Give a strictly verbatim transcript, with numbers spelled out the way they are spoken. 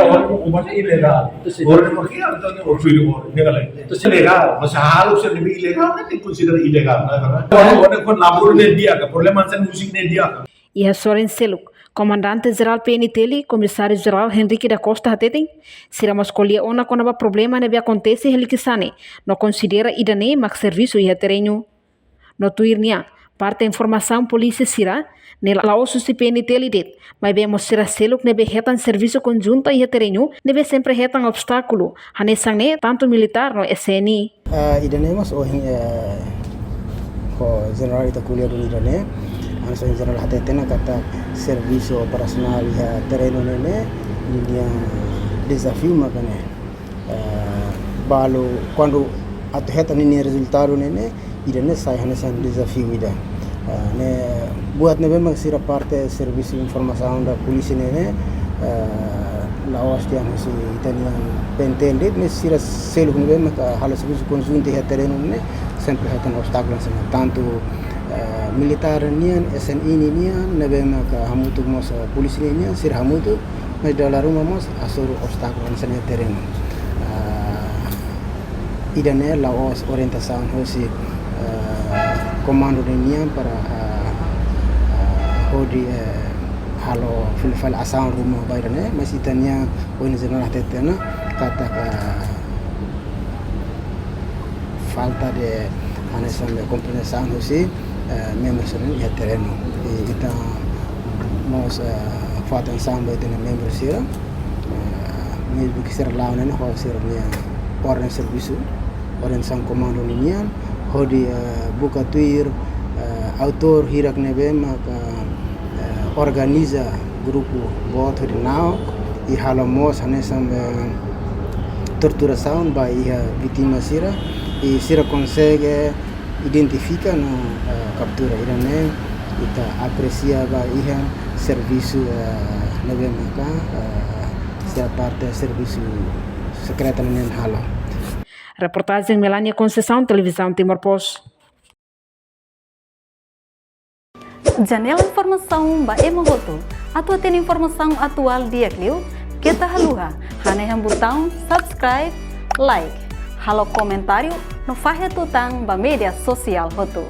Ida, ora, ora ilegál. Ora ne'e mak iha, entaun, ora tuir ora, ne'e ka lae. Ilegál, mas halo se ne'ebé ilegál, ne'e konsidera ilegál, ne'e ka lae. Ora, ora, ora labele di'ak, problema hanesan múzika ne'e di'ak. Iha sorin seluk, Komandante Jerál P N T L, Komisáriu Jerál Henrique da Costa hateten, sira mós ko'alia ona kona-ba problema ne'ebé akontese iha Likisá ne'e, no konsidera ida-ne'e mak servisu iha terrenu. No tuir nia, parte informasaun polísia sira-ne'e la'ós husi P N T L de'it, maibé mós sira seluk ne'ebé hetan servisu konjunta iha terrenu ne'ebé sempre hetan obstákulu, hanesan ne'e tantu militár no S N I. Ah, ida-ne'e mós ohin, eh, ho jenerál ita ko'alia duni ida-ne'e, hanesan jenerál hateten ona katak servisu operasionál iha terrenu ne'e, ne'e, nia dezafiu mak ne'e. Eh, balu kuandu atu hetan ninia rezultadu ne'e, ne'e, ida-ne'e sai hanesan dezafiu ida. Eh, ne'e buat ne'ebé mak sira parte servisu informasaun da polísia ne'e, ne'e, eh, la'ós de'it husi ita-nia P N T L de'it, mas sira seluk ne'ebé mak halo servisu konjuntu iha terrenu ne'e, sempre hetan obstákulu hanesan ne'e. Tantu, eh, militár nian, S N I nian, ne'ebé mak hamutuk mós, eh, polísia nian, sira hamutuk, mas dala ruma mós hasoru obstákulu hanesan ne'e iha terrenu. Ah, ida-ne'e la'ós orientasaun husi, eh, komandu ninian para, eh, eh, hodi, eh, halo fila fali asaun ruma ba ida-ne'e, mas ita-nia ohin jenerál hateten ona katak, eh, falta de hanesan de kompreensaun husi, eh, membru sira iha terrenu. I ita mós, eh, fó atensaun ba ita-nia membru sira, eh, mezmu ke sira la'o ne'e ho sira-nia orden servisu, orden saun komandu ninian, hodi, eh, buka tuir, eh, autór hirak ne'ebé maka, eh, organiza grupu boot hodi na'ok, i halo mós hanesan, eh, torturasaun ba iha vítima sira, i sira konsege identifika no, eh, kaptura. Ida-ne'e ita apresia ba iha servisu, eh, ne'ebé maka, eh, sira parte servisu sekretu nian halo. Reportajen Melania Conceição, Televizaun Timor Post. Janela informasaun ba ema hotu. Atu hatene informasaun atuál di'ak liu, keta haluha hanehan butaun subscribe, like, halo komentáriu, no fahe tutan ba média sosiál hotu.